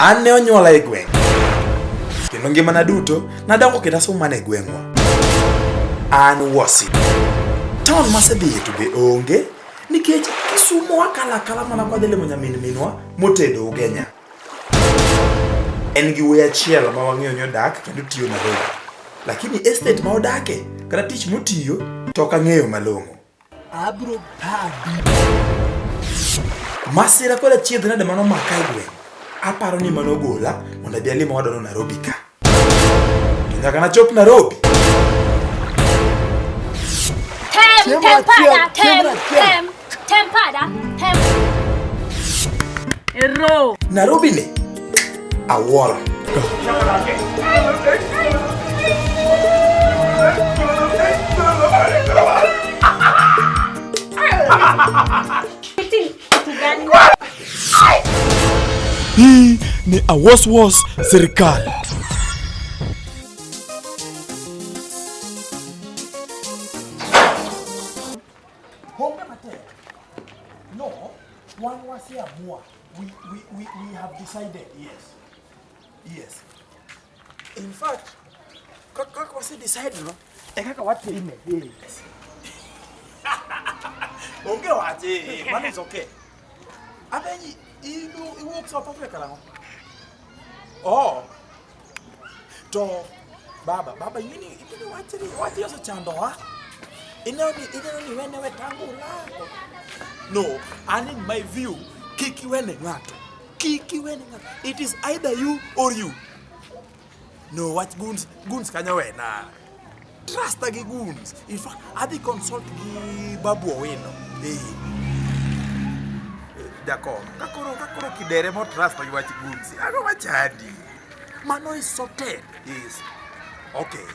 An ne onyuola e gweng'. Kendo ngimana duto nadongo kendo asomo mana e gweng'wa. An Wosi. Town masedhiye to be onge nikech Kisumo wakalo akala mana kwadhi limo nyamin minwa motedo Ugenya. En gi wuoyi achiel ma wang'eyo ni odak kendo tiyo Nairobi. Lakini estate ma odake kata tich motiyo to ok ang'eyo malong'o. Abro padi. Masira kod achiedh nade mano maka e gweng'. Aparo ni mano gola mondo abi alim owadwano Nairobi ka. To nyaka nachop Nairobi. Tem, Chiemo tem achiel, pada, tem, chiemo achiel. tem, tem pada, tem. Ero. Nairobi ni awuoro. Hii ni Awoswos Serikal. Honge matek. No, wan waseamua. We have decided, yes. Yes. In fact, kaka wase decide no, e kaka watime. Yes. Onge wach, mano is okay. Apenji, iwuok South Africa nang'o? Oh. To baba, baba ing'eni ing'eni wachni wachni osechandowa. Ineno ni wene wetangula. No, and in my view, kik iwene ng'ato. Kik iwene ng'ato. It is either you or you. No, wach goons, goons kanyo wena. Trust gi goons. In fact, adhi consult gi Babu Owino. Eh. Jakom, kakoro kidere mo trust gi wach goons. Ang'o machandi? Mano is sorted. Yes. Okay.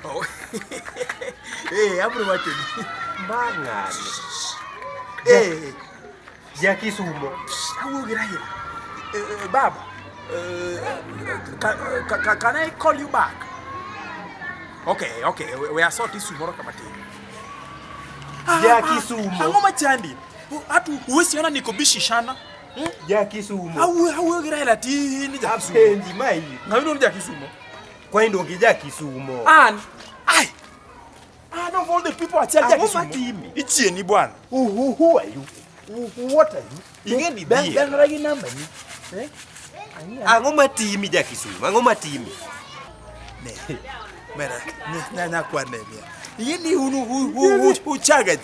Oh. Eh, abro wacho ni. Bang'ane. Eh, Ja Kisumo. Awuo gi Raila. Baba, can I call you back? Okay, we are sort issue moro kama tin. Ja Kisumo. Ang'o machandi? Atu huwezi ona niko bishi sana. Ja Kisumo. Awuoyo gi Raila ti ni ja Kisumo. Apenji ma in. Ng'ama iluongo ni ja Kisumo? Kwani donge ja Kisumo. An. Ai. An of all the people achiel ja Ang'o Kisumo. matimi? Ichieni bwana. Who are you? What are you? Ing'e ni Ben dhier. ben gi namba ni. Eh? Ang'o matimi ja Kisumo? Ang'o matimi? Ne. Mera, ne nyakwa ne mia. Ing'e ni unu uchaga ji.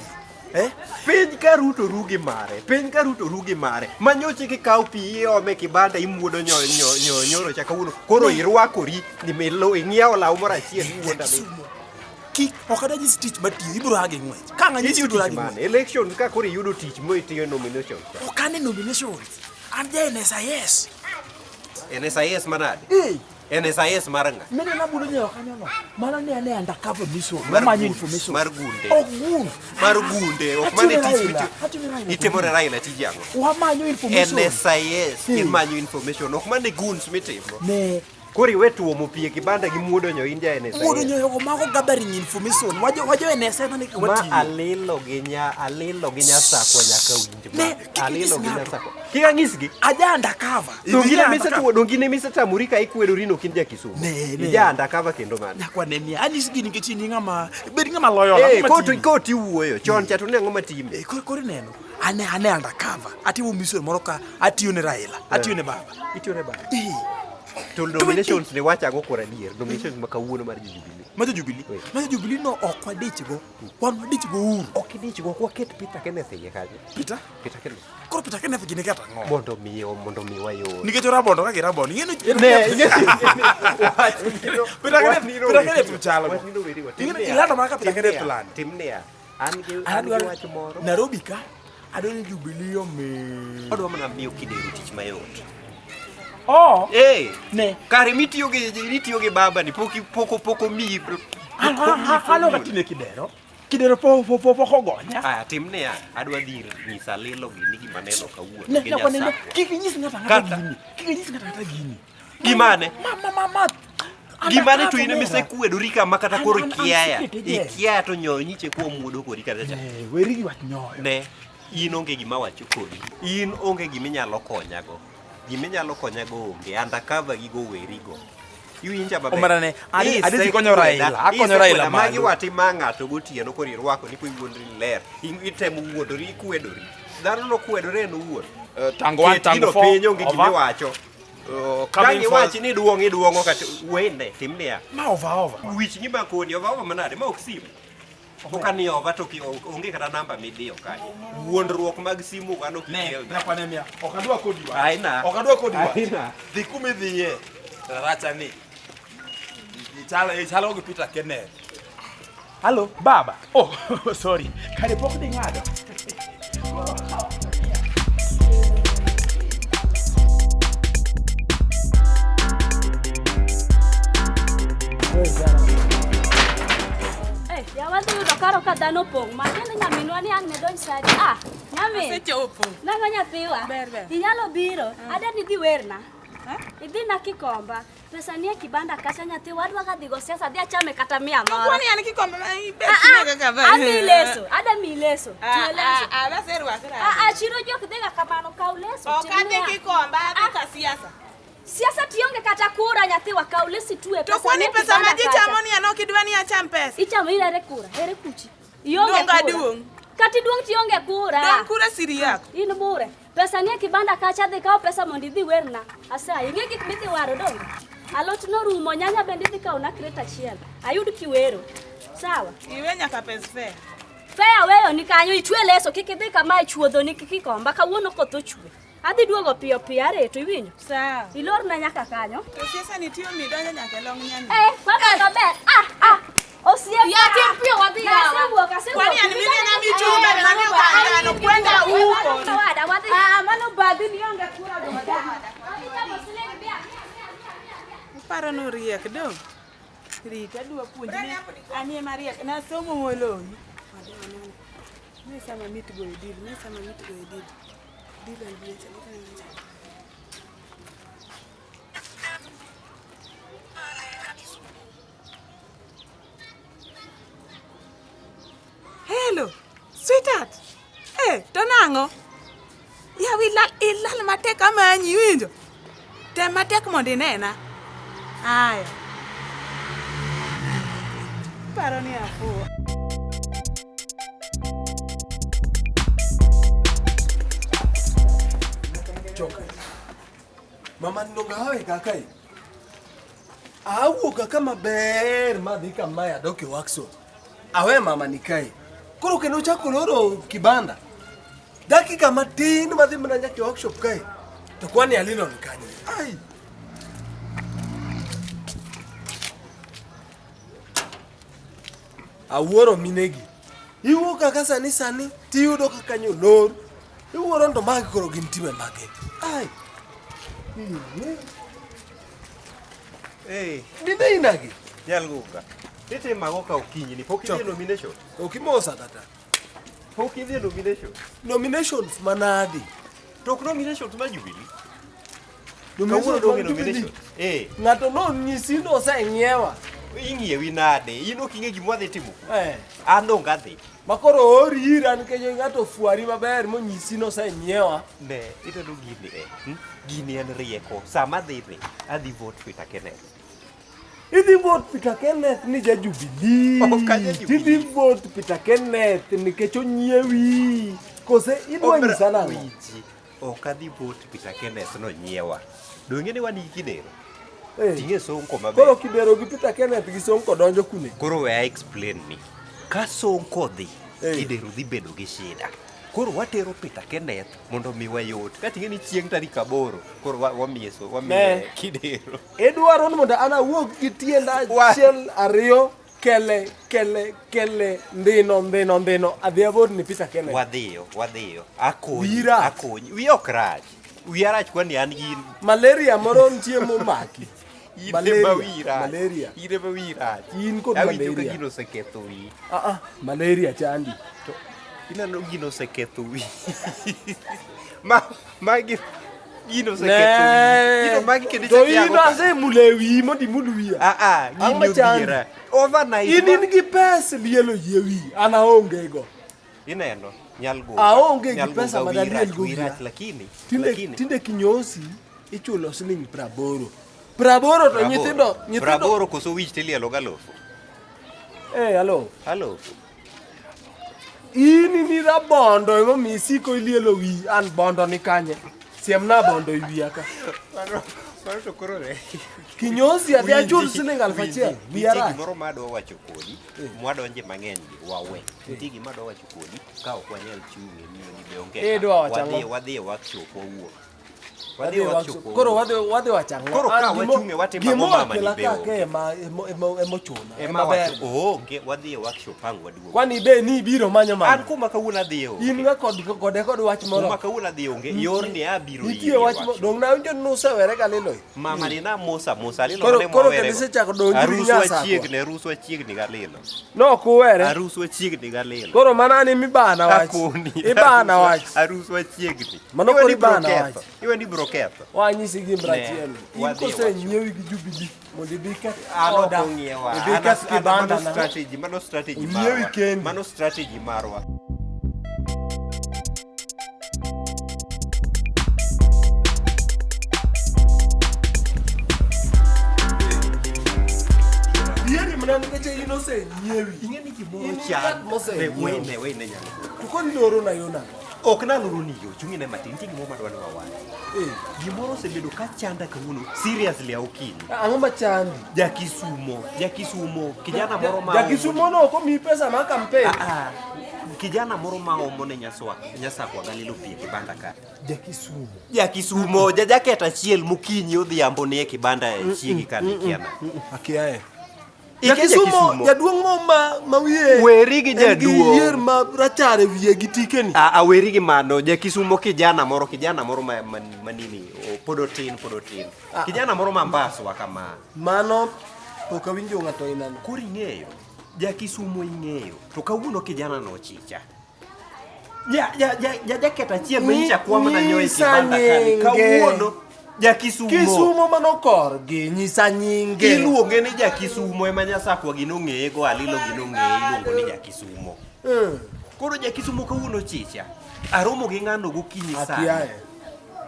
Eh? Piny ka Ruto ru gi mare. Piny ka Ruto ru gi mare. Manyoche kikaw pi iome kibanda imuodo nyo nyo nyo nyoro cha kawuono. Koro irwakori ni milo ing'iewo law moro achiel iwuonda ni. Kisumo. Kik ok adanyisi tich matiyo, ibiro a gi ng'wech. Ka ang' anyisi Itiyo ibiro a tich gi mane? ng'wech. Election ka koro iyudo tich mo itiyo nomination. Ok ane nominations. An ja NSIS. NSIS manade? Eh, NSIS mar ng'a? mine nabulo nyayo kanyo no. Mano ne ane undercover mission. Mar Mamanyo goons, information. mar gunde. Ok goon. Mar gunde, ok Atiyo mane ne tich Raila, mitiyo. atiyo ne Raila. Itimo ne Raila tij ang'o? Wamanyo information. NSIS Eh. imanyo information, ok mane goons mitimo. Ne Koro iwe tuomo pi e kibanda gi muodo nyo in ja NSIS. muodo nyoyo go mago gathering information. Wajo NSIS mane Ma watiyo. alilo gi nya sakwa nyaka winj ma. Ne, kik Alilo inyis gi nya ng'ato. sakwa. Kik anyisgi. Aja undercover. Dongine Ija mise undercover. tuo dongine mise tamori ka ikwedori no kin ja Kisumo. Ne, ne. Ija undercover kendo mane. Nyakwa ne miya. Anyisi gini nikech in ng'ama bed ng'ama loyal. Eh, ang'o koto matimi? koto iwuoyo chon cha to ne ang'o matime? Eh, koro ineno ane undercover atimo mission moro ka atiyo ne Raila atiyo ne baba Itiyo ne baba. Eh, To nominations ne wacho ang'o koro adier? Nominations ma kawuono mar jo Jubilee. ma jo Jubilee Eh. ma jo Jubilee no ok wadich go wan wadich go uru Ok idich go waket Peter Kenneth iye kanyo. Peter Peter Kenneth. koro Peter Kenneth gini kata ang'o Mondo mi wayud. nikech orabondo kaka irabondo ing'e ni Ne, Peter Kenneth ochalo go. Ing'e ni ilando mana ka Peter Kenneth lando Timnia. An gi Adwaro- wach moro. Nairobi ka adwaro ni Jubilee omi Adwa mana miyo Kidero tich mayot. oh Eh, ne kare mitiyo gi baba ni pok pok omiyi. alo katine Kidero Kidero pok ogonya Aya, timnia. Adwa dhi nyisa Lilo gini gima neno kawuono. Ne, gi nyakwa nene, Nyasakwa. kik inyis ng'ato ang'ata Kata. gini. Kik inyis ng'ato ang'ata gini. Gimane? Ma. Gimane to in Undercover emisekwedori kama kata koro An- an- an ikiaya. secret agent. Ikiaya to nyoyo nyiche kuom muodo kodi kata cha. Eh, weri gi wach nyoyo. Ne, in onge gima wacho kodi. In onge gima inyalo konyago. Gima inyalo konya go onge, undercover gi go weri go. Iwinja maber. Omera ne, adhi konyo Raila, akonyo Raila Magi malo. wati ma ng'ato gotieno koro irwako ni iwuondri ni ler. Itemo wuondori, ikwedori. Dhano nokwedore en owuon. Tango 1, Ket tango gino 4. piny onge gima iwacho. Coming Kang iwach ni duong' iduong'o kata wende tim niya. Ma over over. Wich ni makoni over over manade ma ok simu. Koka ni over to onge kata namba midiyo kanyo. Wuondruok mag simu dhano kik Ne, kel. nyakwa mia. Ok adwa kodi wach. Aina. Ok adwa kodi wach. Aina. Dhi kuma idhiye. Raracha ni. Ichalo ichalo gi Peter Kenneth. Hello, baba. Oh, sorry. Kare pok dhi ng'ado. Eh, yawa dhi yudo karo ka dhano opong'. Matiende nyaminwa ni ang' ne donj sadi. Ah, nyamin. Asechopo. Nang'o nyathiwa? Ber, ber. Inyalo biro. Ada ni idhi werna. Eh? Idhi na kikomba. Pesa nie kibanda kacha nyathiwa adwa ga dhi go siasa adhi achame kata mia moro. Kwani an kikombe ma ibet Ah, ah, kaka ba. Ami leso, ada mi leso. Twe leso. Ah, ah, aserwakra. Ah, ah, chiro jok dhiga kamano, kaw leso. Ok timnia. adhi kikomba, adhi ka siasa. Siasa tionge kata kura nyathiwa, kaw leso itwe. To kwani nie pesa ma kibanda ji kacha. chamo ni an ok idwa ni acham pesa. Ichamo irere kura, ere kuchi. Ionge Donge kura. aduong'? Kata iduong' tionge kura. Dong' kura siri yako. In bure. Pesa nie kibanda kacha dhi kaw pesa mondo idhi werna. Asayi, ing'e gik midhi waro donge? Alot norumo, nyanya bende idhi kawo na crate achiel. Ayud kiwero. Sawa. Iwe nyaka pes fare. Feya weyo ni kanyo itwe leso kik idhi kama e chuodho ni kikomba kawuono koth ochwe. Adhi duogo piyo piyo areto iwinjo. Sawa. Ilorna nyaka kanyo. To siasa ni tiyo midonjo nyaka e long nyanya. Eh, baba maber. Ah, ah. Osiepa. Ya, tim piyo wadhi yawa. Asewuok, asewuok. Kwani an minena michumbe mani okangano kwenda huko. Wada, wadhi. Ah, mano badhi ni onge kura go. Wadhi chamo siling mia, mia, mia, mia, mia. Uparo ni uriek dong. Rit adwa puonji ni anie mariek nasomo moloyi. Ne sama mit goyo deal, ne sama mit goyo deal. Deal en weche, deal en weche. Hello, sweetheart. Eh, to nang'o? Yawa ilal, ilal matek amanyi iwinjo? Tem matek mondo inena. Aya. Paro ni afuwo. Choka. Mama ndonga hawe kaka e. Awuok kaka maber madhi kamae adok e workshop. Awe mama ni kae. Koro kendo chako loro kibanda. Dakika matin madhi mana nyaka e workshop kae. To kwani Alino ni kanye? Ai. Awuoro minegi. Iwuok kaka sani sani tiyudo ka kanyo olor. Iwuoro ni to magi koro gin time mage. Ai. Eh, Dine inagi. Nyalguga. Itimo ang'o ka okinyi ni pok idhi e nomination? Ok imosa kata. Pok idhi e nomination? Nominations manadi. To ok nominations ma Jubilee. Nominations Kawuono donge mag Jubilee. nomination. Eh, Ng'ato nonyisi ni oseng'iewa. ing'iewi nade? In ok ing'e gima wadhi timo. Eh. An donge adhi. Makoro oori ira nikech ng'ato ofuari maber monyisi ni oseng'iewa. Ne, ineno gini e. Gini en rieko. Sama adhi ni, adhi vote Peter Kenneth. Idhi vote Peter Kenneth ni ja Jubilee. Ok a ja Jubilee. Tidhi vote Peter Kenneth nikech onyiewi. Kose idwa Omera, nyisa nang'o? winji. Ok adhi vote Peter Kenneth nonyiewa. Donge ni wan gi Kidero? Eh. Ting'e Sonko maber. Koro Kidero gi Peter Kenneth gi Sonko donjo kune? Koro we a explain ni. Ka Sonko dhi, Eh. Kidero dhi bedo gi shida. Koro watero Peter Kenneth mondo miwa yot. Ka ting'e ni chieng' tarik 8, koro wamiye so, wamiye Ne. Kidero. Idwaro ni mondo an awuog gi tienda achiel ariyo kele kele kele ndhino ndhino ndhino adhi avot ni Peter Kenneth. Wadhiyo, wadhiyo. Akonyi, Wiyi rach. akonyi. Wiya ok rach. Wiya rach kwani an gi Malaria moro nitie momaki. In ema wiyi Malaria, rach. malaria. In ema wiyi rach. In kod Awinjo ka malaria. gino oseketho wiyi. Ah ah, malaria chandi. To ineno gino oseketho wiyi. Ma magi gino oseketho wiyi. Gino magi kendo To ichak in iyango ka. asemule wiyi mondo imul wiya. Ah ah, Ang' gini machandi. odhiera. Overnight. In in gi pes lielo yie wiyi, an aonge go. Ineno, nyal gonga. Aonge gi Nyal pesa gonga, ma wiyi daliel rach, go wiyi wiya. rach, lakini Tinde lakini tinde kinyosi Ichulo siling 80. 80 to nyithindo nyithindo 80 koso wich tilielo galufu. Eh, alo. Alufu. In ni rabondo emomiyo isiko ilielo wiyi an bondo ni kanye? Siemna bondo e wiya ka. Mano mano to koro ne. Kinyozi adhi achul siling 1000. Wiya Nitie rach. gimoro ma adwa wacho kodi, mwadonje mang'eny gi wawe. Nitie gima adwa wacho kodi, ka ok wanyal chung' e miyo ni be onge. Idwa wacho ang'o? Wadhi wadhi e workshop wawuo. Wadhi e workshop. Koro wadhi wadhi wacho ang'o? Koro An ka gimo- wachung' e watimo ang'o gimo mama ni akela be ka onge? ka ema emo- emo- emochuna. Ema Ema ber. wacho oonge, wadhi e workshop ang' waduogo. Kwani be ni ibiro manyo An mama? kuma kawuono adhi onge. In ga kod kode kod wach Kuma moro. kawuono adhi onge, yorni abiro Nitie iri e wach moro. workshop. Dong' nawinjo ni nusewere galilo. Mama ni namosa mosa alilo Koro mane koro mwawerego. kendo isechako donjri Aruswa nyasakwa. chiegni, aruswa chiegni galilo. Nok uwere. Aruswa chiegni galilo. Koro mana ni mibana wach. Akoni. Ibana wach. Aruswa chiegni. Mano Iwe koro ni bro ibana ketho. wach. Iwe ni bro ketho. Wanyisi gimoro Ne, achiel. In wadhi e kosenyiewi gi Jubilee mondo ibi keth An ok oda, ong'iewa. ibi An keth as- an- kibanda Mano na. strategy, mano strategy Onyiewi marwa. kendi. Mano strategy marwa. Yieri mana nikech in osenyiewi. Ing'e ni gimoro In chal. ng'at mosenyiewo. We- wene, wene nyalo. To koro iloro na yo nang'o? Ok naloro ni yo, chung'ine matin, nitie gimoro madwa ni wawach. Eh, Gimoro osebedo ka chanda kawuono, seriously aokinyi. Ang'o machandi? Jakisumo, Jakisumo, kijana moro ma Jakisumo no ok omiyi pesa mar campaign. Ah, ah. Kijana moro ma omo ne nyaswa, nyasakwa galilo pi e kibanda ka. Jakisumo. Jakisumo, jajaket achiel mokinyi odhiambo ni e kibanda e chiegi ka ni kiana. Akiaye. Ikia Jakisumo, Jakisumo? jaduong' mo ma ma wiye Weri gi en jaduong'. yier ma rachar e wiye gi tikeni. Ah, aweri gi mano, jakisumo kijana moro, kijana moro ma, ma, ma nini, o, pod otin, pod otin. Kijana moro ma mbaswa kama. Mano pok awinjo ng'ato inano. Koro ing'eyo, jakisumo ing'eyo, to kawuono kijana no ochicha. Ja, ja, ja, ja jaket achiel ma nyicha kwa mana nyoyo e Nyisa kibanda kani. nyinge. Kawuono, jakisumo. Kisumo mano korgi, nyisa nyinge. Iluonge ni jakisumo ema nyasakwa gi nong'eye go alilo gi nong'eye iluongo ni jakisumo. Koro jakisumo kawuono chicha. Aromo gi ng'ano gokinyi sani. Akiaye.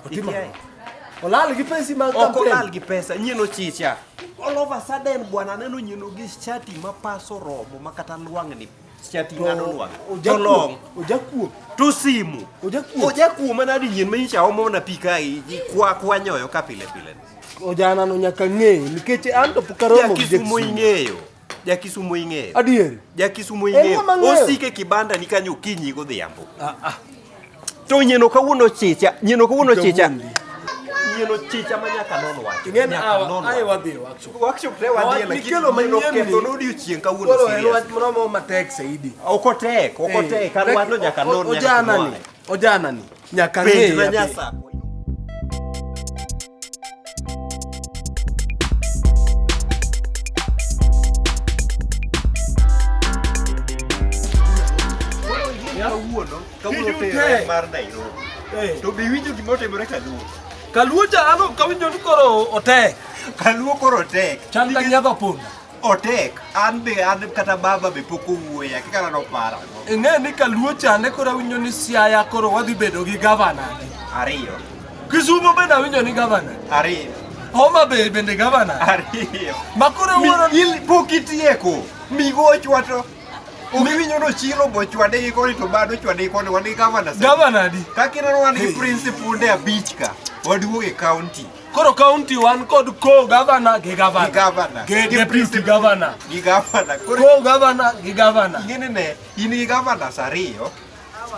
Otimo Ikiaye. ang'o? Olal gi pesi mag Ok campaign. olal gi pesa, nyieno chicha. All of a sudden bwana aneno nyieno gi shati ma paso romo ma kata lwang'ni shati ng'ano lwang'. To long. Ojakuo. To simu. Ojakuo. Ojakuo manadi nyien ma nyicha omo mana pi ka kwa kwa nyoyo ka pile pile. Ojana no nyaka ng'e nikech an to pok aromo gi Jakisumo Jakisumo. ing'eyo. Jakisumo ing'eyo. Adier. Jakisumo En ing'eyo. ng'ama ng'eyo. Osike kibanda ni kanyo okinyi godhiambo. To nyieno kawuono chicha, nyieno kawuono chicha. Kawuondi. Nyieno chicha ma nyaka non wach. Ing'e ni Nyaka awa non aye wach. wadhi e workshop. Workshop ne wadhiye Wach lakini mikelo nyieno manyien ni- ketho n'odiochieng' kawuono Koro en serious. wach moro mo matek saidi. Ok otek, ok otek, an wachno nyaka non nyaka Ojana ni, kumware. ojana ni nyaka Penj ng'e na ya be. nyasakwa. Kawuono, kawuono Kiju tere te. mar Nairobi. Eh. To be iwinjo gima otimore Kaluo? Kaluo cha ano kawinjo ni koro otek. Kaluo koro otek. Chal ka nyiedho punda. Otek. An be an kata baba be pok owuoye, akia kata noparo. Ing'e ni Kaluo chande koro awinjo ni Siaya koro wadhi bedo gi gavana. Ariyo. Kisumo bende awinjo ni gavana. Ariyo. Homa Bay bende gavana. Ariyo. Ma koro wuoro Mi, il, pok itieko. Migo ochwato. Ok iwinjo no chiro bo chwade gi koni to bado chwade gi koni wan gi gavana sani. gavana di. Kaka ineno wan gi principal abich ka. Waduogo e county. Koro county wan kod co gavana gi gavana. Gi gavana. Gi Gi deputy principal. governor. Gi gavana. Koro Co gavana gi gavana. ing'eni ne in gi governors ariyo.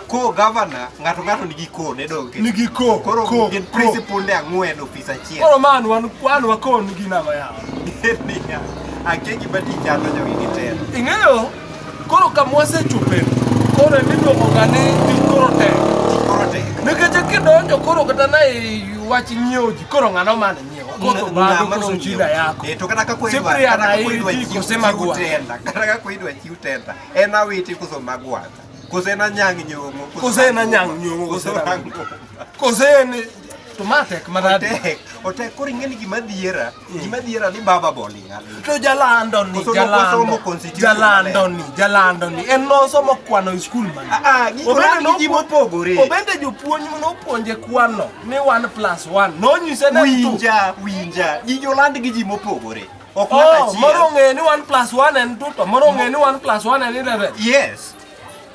Ko governor ng'ato ng'ato nigi ko ne donge. Nigi co. Koro co, gin co. principal ang'wen ofis achiel. Koro man wan wan wakon gi nang'o yawa. Niya, akia gima tich chando jogi gi telo. Ing'eyo koro kama wasechope koro emiluongo ga ni tich koro tek. Tich koro tek. Nikech kidonjo koro kata na e wach nyiewo ji koro ng'ano mane nyiewo koso bado Ng'ama koso nonyiewo. shida yako. Eh, to kata ka koro idwa- Cyprian kata ka koro idwa Aiti chiw- kose chiw Magwa. tenda, kata ka koro idwa chiw tenda, en Awiti koso Magwanga, koso en Anyang' Nyong'o, Koso en Anyang' Nyong'o, koso koso en Rang'o. Koso en to ma tek manade. Tek. Otek koro ing'e ni gima dhiera, gima dhiera ni baba boling' aling'. To jalando ni, Koso nok wasomo jalando, constitution jalando ni, jalando ni. En nosomo kwano e skul mane? Ah, ah, giko Obende landi ji mopogore. Obende jopuonj nopuonje kwano ni 1 plus 1. Nonyise ne en two. Winja, winja. Ji joland gi ji mopogore. Ok ng'ato Oh, achiel. moro ong'eyo ni 1 plus 1 en 2 to moro ong'eyo ni 1 plus 1 en 11. Yes.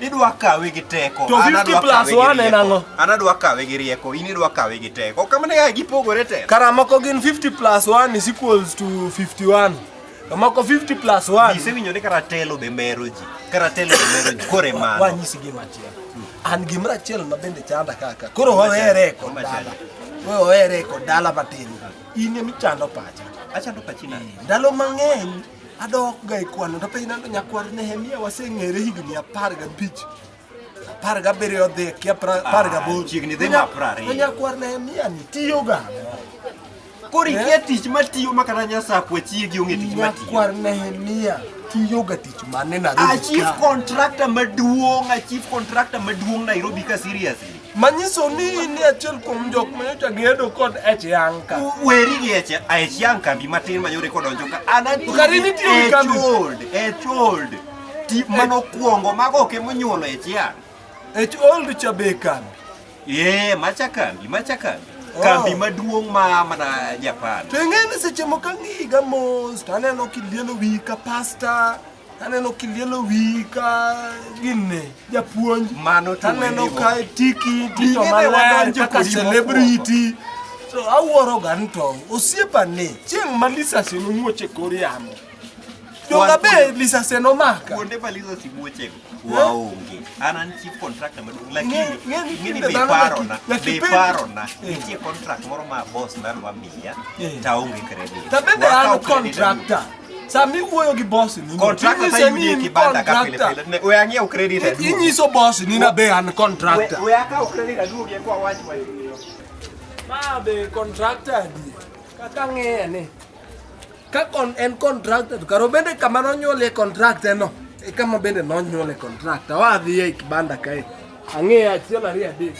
Idwa kawe gi teko. To An 50 adwa plus kawe gi 1 en rieko. ang'o? An adwa kawe gi rieko, in idwa kawe gi teko. Kamano ya gipogore telo. Kara moko gin 50 plus 1 is equals to 51. To moko 50 plus 1. Isewinjo ni kara telo be mero ji. Kara telo be mero ji. Kore mano. Wanyisi gima achiel. An gimoro achiel ma bende chanda kaka. Koro wawere kod dala. We wawere kod dala matin. In ema ichando pacha. Achando pachi nade? Ndalo mang'eny adok ga e kwano to penjo nando nyakwar Nehemia waseng'ere higni 15. 17 odhi kia 18. Chiegni dhi ma 20. To nyakwar Nehemia ni tiyo ga ang'o? Koro ikia tich matiyo ma kata nyasakwa chiegi onge tich matiyo. Nyakwar Nehemia tiyo ga tich mane Nairobi A chief ka? contractor maduong', a chief contractor maduong' Nairobi ka seriously. Manyiso ni in achiel kuom jok manyocha gedo kod H yang ka. Weri gi H, H yang kambi matin manyore kodonjo ka. An atiyo Kare nitie gi kambi? H old, H old. Ti manokwongo mago ok emonyuolo H yang. H old cha be kambi. Ee, macha kambi, macha kambi. Oh. Kambi maduong' ma mana Japan. To ing'e ni seche moko ang'iyi ga mos to aneno kilielo wiyi ka pasta, aneno kilielo wiyi ka gine japuonj. Mano to Aneno weri ka tiki tito Ing'e ne maler wadonjo kaka kodi celebrity. To awuoro ga ni to osiepani chieng' ma lisasi nomuoch e kor yamo. Donga be lisasi nomaka. Kuonde ma lisasi muochego waonge. An an chief contractor maduong' lakini Ng'e- ng'e ni ing'e ni tinde be dhano parona, nyaka be ipenj- parona. Eh. Nitie contract moro ma boss nadwa miya Eh. to aonge credit. To bende Wakaw an credit contractor. Sama iwuoyo gi boss ni, Contractor inyise ta ni yudie in kibanda ka pile contractor. pile. Ne, We ang'iew credit aduogi. Inyiso boss ni na be an contractor. We akaw credit aduogi eka wawach wach. Ma be contractor adi? Kaka ang'eye ni. Ka kon, en contractor to karo bende kama nonyuolie contractor no. E kama bende nonyuole contractor. Wadhi e kibanda kae. Ang'eye achiel ariyo adek.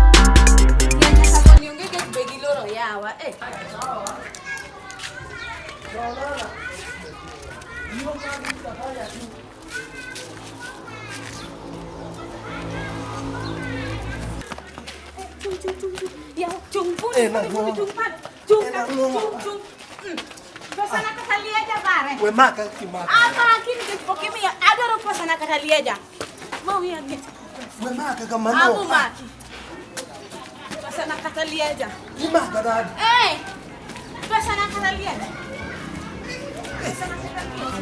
Nyaka koni onge gate be giloro yawa. Eh. Chung chung chung chung. Ya chung pun. Eh, nang'o? Chung pan. Chung Eh, nang'o? chung chung. Pesa na kata lieja bare. We maka kimaka. Ama kini pok imiyo adwaro pesa na kata lieja. Ma wiya lit. We maka kamano. Abu maki. Pesa na kata lieja. Imaka nadi. Eh! Pesa na kata lieja. Pesa na kata lieja.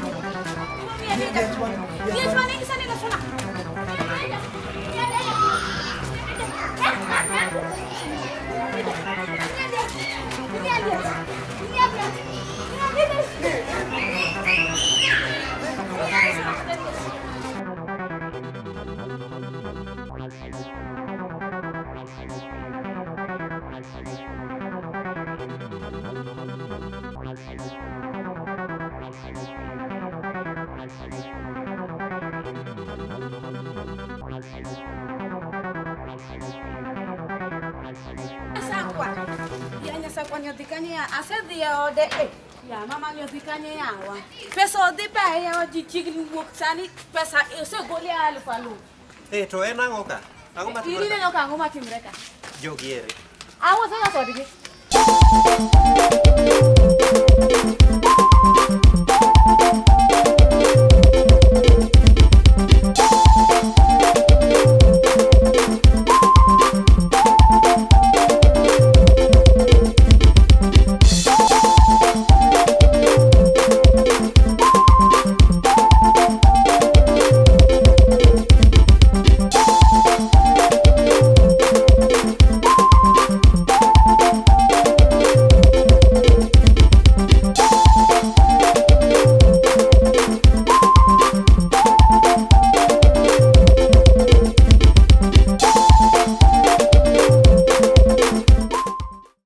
Ima miya lieja. Liech mane iseneno suna. Lieja. Sakwa. Ya nyasakwa ni odhi kanye ya asedhi e ode eh. Ya mama ni odhi kanye yawa. Pesa odhi bae yawa ji chiegni wuok sani pesa osegol e aluf aluf. Eh, to en ang'o ka? Ang'o In matimore ka? ineno ka ang'o matimre ka? Jogi ere. Awuotho ga kodgi.